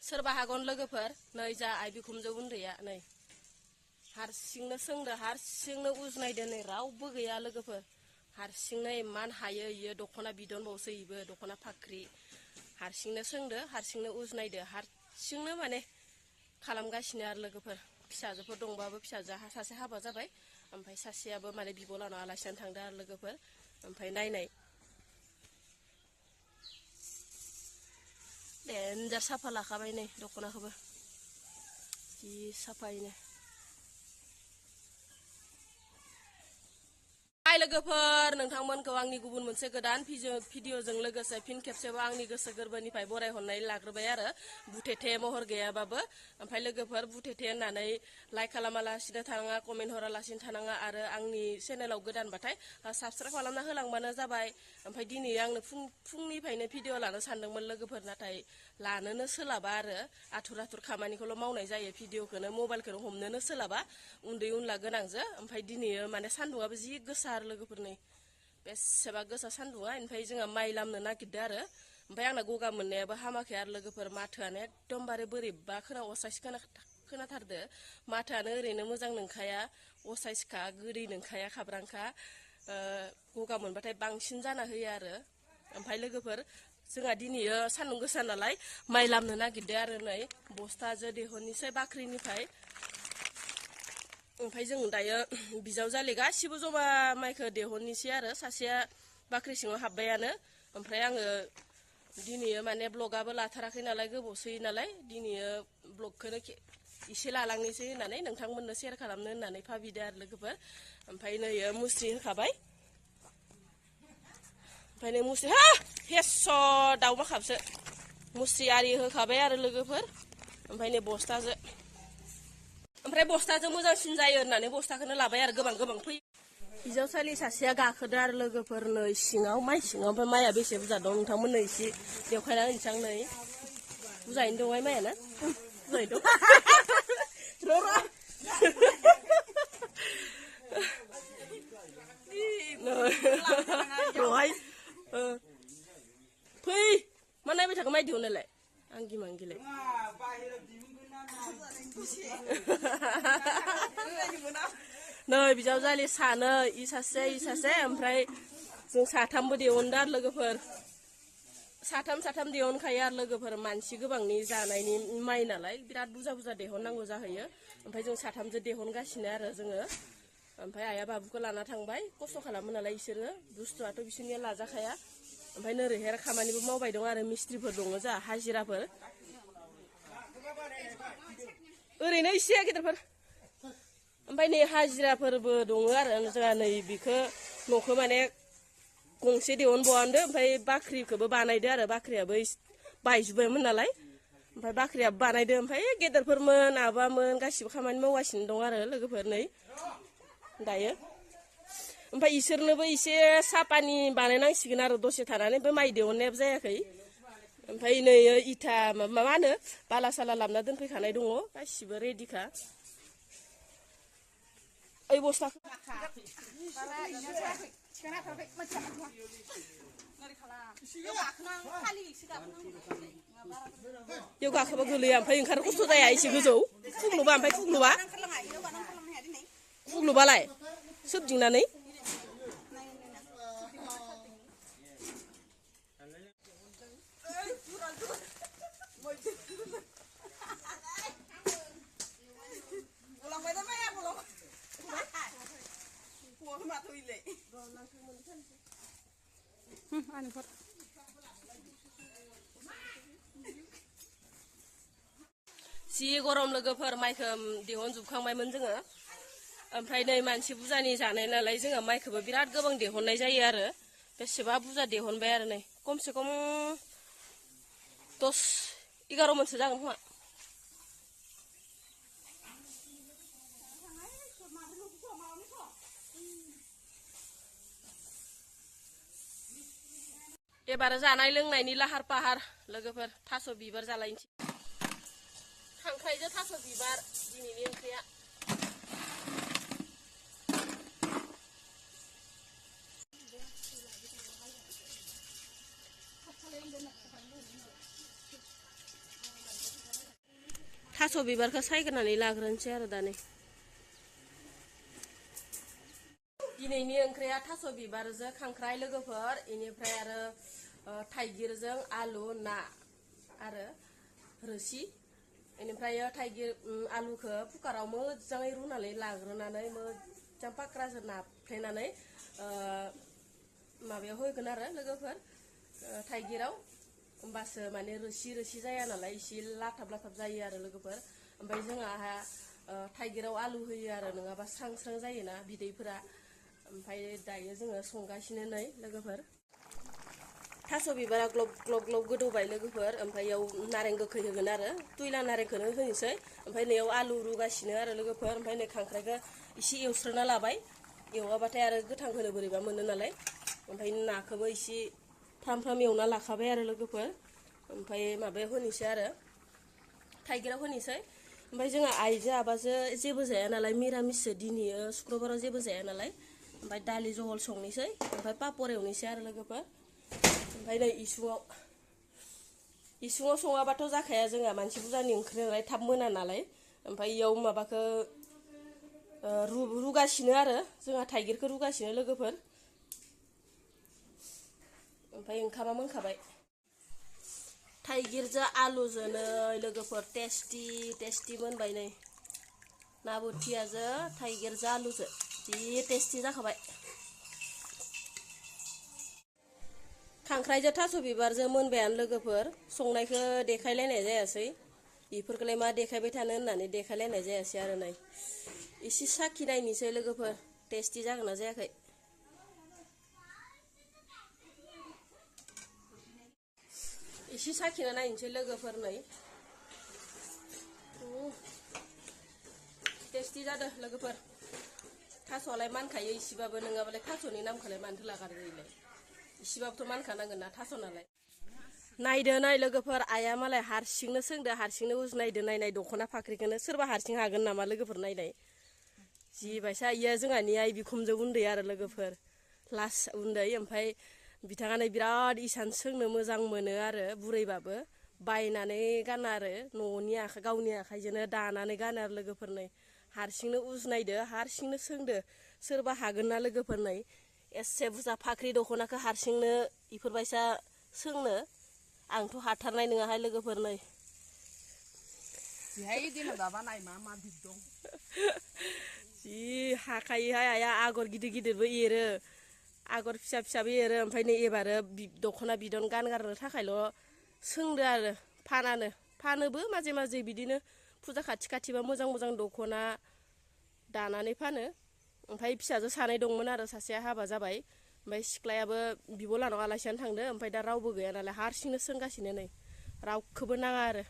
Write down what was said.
सोरबा हागन लोगोफोर नै जा आइ बिखुमजो उन्दैया नै हारसिंनो सोंदो हारसिंनो उजनायदो नै रावबो गैया लोगोफोर हारसिंनो इमान हायो इयो दख'ना बिदन बावसो इबो दख'ना फाख्रि हारसिंनो सोंदो हारसिंनो उजनायदो हारसिंनो माने खालामगासिनो आरो लोगोफोर फिसाजोफोर दंबाबो फिसाजोहा सासे हाबा जाबाय ओमफ्राय सासेयाबो माने बिब' लानाव आलासि जानो थांदो आरो लोगोफोर ओमफ्राय नायनाय देन्जार साफा लाखाबाय नै दख'नाखौबो जि साफायैनो हाय लोगोफोर नोंथांमोनखौ आंनि गुबुन मोनसे गोदान भिडिअजों लोगोसे फिन खेबसेबो आंनि गोसो गोरबोनिफ्राय बरायहरनाय लाग्रोबाय आरो बुथेथे महर गैयाबाबो ओमफ्राय लोगोफोर बुथेथे होननानै लाइक खालामालासिनो थानाङा कमेन्ट हरालासिनो थानाङा आरो आंनि चेनेलाव गोदानबाथाय साबस्क्राइब खालामना होलांबानो जाबाय ओमफ्राय दिनै आंनो फुंनिफ्रायनो भिडिअ लानो सानदोंमोन लोगोफोर नाथाय लानोनो सोलाबा आरो आथुर आथुर खामानिखौल' मावनाय जायो भिडिअखौनो मबाइलखौनो हमनोनो सोलाबा उन्दै उनला गोनांजो ओमफ्राय दिनै माने सान्दुंआबो जि गोसा आरो लोगोफोरनि बेसेबा गोसा सान्दुंआ ओमफ्राय जोंहा माइ लामनो नागिरदो आरो ओमफ्राय आंना गगा मोननायाबो हामाखै आरो लोगोफोर माथोआनो एकदमबारे बोरैबा असाइस खोनाथारदो माथोआनो ओरैनो मोजां नंखाया असाइसखा गोदै नंखाया खाब्रांखा गगा मोनबाथाय बांसिन जाना होयो आरो ओमफ्राय लोगोफोर जोंहा दिनै सान्दुं गोसा नालाय माइ लामनो नागिरदो आरो नै बस्थाजों दिहुननोसै बाख्रिनिफ्राय ओमफ्राय जों दायो बिजावजालि गासिबो जमा माइखौ दिहुननोसै आरो सासेया बाख्रि सिङाव हाबबायानो ओमफ्राय आङो दिनै माने ब्लगाबो लाथाराखै नालाय गोबावसै नालाय दिनै ब्लगखौनो एसे लालांनोसै होननानै नोंथांमोननो शेयार खालामनो होननानै भाबिदो आरो लोगोफोर ओमफ्राय नै मुस्रि होखाबाय ओमफ्राय नै मुस्रि हेस' दाउ माखाबसो मुस्रि आरि होखाबाय आरो लोगोफोर ओमफ्राय नै बस्थाजों ओमफ्राय बस्थाजों मोजांसिन जायो होननानै बस्थाखौनो लाबाय आरो गोबां गोबां फैयो हिजावसालि सासेया गाखोदो आरो लोगोफोर नै सिङाव माइ सिङाव ओमफ्राय माइआ बेसे बुरजा दं नोंथांमोननो एसे देवखायना होनोसै आं नै बुरजायैनो दंहाय माइयानो बुरजायै दं र'हाय फै मा नायबाय थाखो माइ दिहुननायलाय आं गिमां गिलाय नै बिजावजालि सानै इ सासे ओमफ्राय जों साथामबो दिहुनदो आरो लोगोफोर साथाम दिहुनखायो आरो लोगोफोर मानसि गोबांनि जानायनि माइ नालाय बिराद बुरजा दिहुननांगौ जाहैयो ओमफ्राय जों साथामजों दिहुनगासिनो आरो जोङो ओमफ्राय आइया बाबुखौ लाना थांबाय खस्थ' खालामो नालाय बिसोरो बुस्थुआथ' बिसोरनिया लाजाखाया ओमफ्राय नोरैहाय खामानिबो मावबाय दं आरो मिस्ट्रिफोर दङ जोंहा हाजिराफोर ओरैनो इसे गेदेरफोर ओमफ्राय नै हाजिराफोरबो दङ आरो जोंहा नै बिखौ न'खौ माने गंसे दिहुनबावदो ओमफ्राय बाख्रिखौबो बानायदो आरो बाख्रियाबो बायजोब्बायमोन नालाय ओमफ्राय बाख्रियाबो बानायदो ओमफ्राय गेदेरफोरमोन आबामोन गासिबो खामानि मावगासिनो दं आरो लोगोफोर नै दायो ओमफ्राय इसोरनोबो एसे साहा पानि बानायनांसिगोन आरो दसे थानानै ओमफ्राय माइ दिहुननायाबो जायाखै ओमफ्राय नै इथा मा होनो बाला साला लाबना दोनफैखानाय दङ गासिबो रेडिखा ओइ बस्थाखौ बेयाव गाखोबा गोलैया ओमफ्राय ओंखारनो खस्थ' जाया एसे गोजौ फुग्लुबा ओमफ्राय फुग्लुबालाय सोबदिंनानै जि गरम लोगोफोर माइखौ दिहुनजोबखांबायमोन जोङो ओमफ्राय नै मानसि बुरजानि जानाय नालाय जोङो माइखौबो बिराद गोबां दिहुननाय जायो आरो बेसेबा बुरजा दिहुनबाय आरो नै खमसे खम 10-11 मनसो जागोन खोमा एबार जानाय लोंनायनि लाहार फाहार लोगोफोर थास' बिबार जालायनोसै खांख्राइजों थास' बिबार दिनैनि ओंख्रिया थास' बिबारखौ सायग्रोनानै लाग्रोनोसै आरो दा नै दिनैनि ओंख्रिया थास' बिबारजों खांख्राइ लोगोफोर इनिफ्राय आरो थाइगिरजों आलु ना आरो रोसि इनिफ्राय थाइगिर आलुखौ कुकाराव मोजाङै रुनानै लाग्रोनानै मोजां पाक्राजों नाफ्लेनानै माबायाव होगोन आरो लोगोफोर थाइगिराव होमबासो माने रोसि रोसि जाया नालाय एसे लाथाब लाथाब जायो आरो लोगोफोर ओमफ्राय जोंहा थाइगिराव आलु होयो आरो नङाबा स्रां स्रां जायोना बिदैफोरा ओमफ्राय दायो जोङो संगासिनो नै लोगोफोर थास' बिबारा ग्लब ग्लब ग्लब गोदौबाय लोगोफोर ओमफ्राय इयाव नारें गोखै होगोन आरो तुइला नारेंखौनो होनोसै ओमफ्राय नैयाव आलु रुगासिनो आरो लोगोफोर ओमफ्राय नै खांख्राइखौ एसे एवस्रोना लाबाय एवाबाथाय आरो गोथां होनो बोरैबा मोनो नालाय ओमफ्राय नाखौबो एसे फ्राम फ्राम एवना लाखाबाय आरो लोगोफोर ओमफ्राय माबायाव होनोसै आरो थाइगिराव होनोसै ओमफ्राय जोंहा आइजो आबाजो जेबो जाया नालाय मिरामिससो दिनै शुक्रबाराव जेबो जाया नालाय ओमफ्राय दालि जहल संनोसै ओमफ्राय पापर एवनोसै आरो लोगोफोर ओमफ्राय नै इसुङाव सङाबाथ' जाखाया जोंहा मानसि बुरजानि ओंख्रि नालाय थाब मोना नालाय ओमफ्राय इयाव माबाखौ रुगासिनो आरो जोंहा थाइगिरखौ रुगासिनो लोगोफोर ओमफ्राय ओंखामा मोनखाबाय थाइगिरजों आलुजों नै लोगोफोर टेस्टि मोनबाय नै ना बोथियाजों थाइगिरजों आलुजों जि टेस्टि जाखाबाय खांख्राइजों थास' बिबारजों मोनबायानो लोगोफोर संनायखौ देखायलायनाय जायासै बेफोरखौलाय मा देखायबाय थानो होननानै देखायलायनाय जायासै आरो नै एसे साखि नायनोसै लोगोफोर टेस्टि जागोन ना जायाखै एसे साखिना नायनोसै लोगोफोर नै टेस्टि जादों लोगोफोर थास'आलाय मानखायो इसेबाबो नङाबालाय थास'नि नामखौलाय मानोथो लागारजायोलाय इसेबाबोथ' मानखानांगोन ना थास' नालाय नायदो नाय लोगोफोर आइया मालाय हारसिंनो सोंदो हारसिंनो उजनायदो नायनाय दख'ना फाख्रिखौनो सोरबा हारसिं हागोन नामा लोगोफोर नायनाय जि बायसा इयो जोंहानि आइ बिखुमजो उन्दै आरो लोगोफोर क्लास उन्दै ओमफ्राय बिथाङानो बिराद इसान सोंनो मोजां मोनो आरो बुरैबाबो बायनानै गाना आरो गावनि आखाइजोंनो दानानै गानो आरो लोगोफोर नै हारसिंनो उजनायदो हारसिंनो सोंदो सोरबा हागोन ना लोगोफोर नै एसे बुरजा फाख्रि दख'नाखौ हारसिंनो इफोरबायसा सोंनो आंथ' हाथारनाय नङाहाय लोगोफोर नै जि हाखायोहाय आइया आगर गिदिर गिदिरबो एरो आगर फिसा फिसाबो एरो ओमफ्राय नै एबारो दख'ना बिदन गानगारनो थाखायल' सोंदो आरो फानोबो माजे माजे बिदिनो फुजा खाथि खाथिबा मोजां मोजां दख'ना दानानै फानो ओमफ्राय फिसाजो सानै दंमोन आरो सासेया हाबा जाबाय ओमफ्राय सिख्लायाबो बिब' लानाव आलासियानो थांदो ओमफ्राय दा रावबो गैया नालाय हारसिंनो सोंगासिनो नै रावखौबो नाङा आरो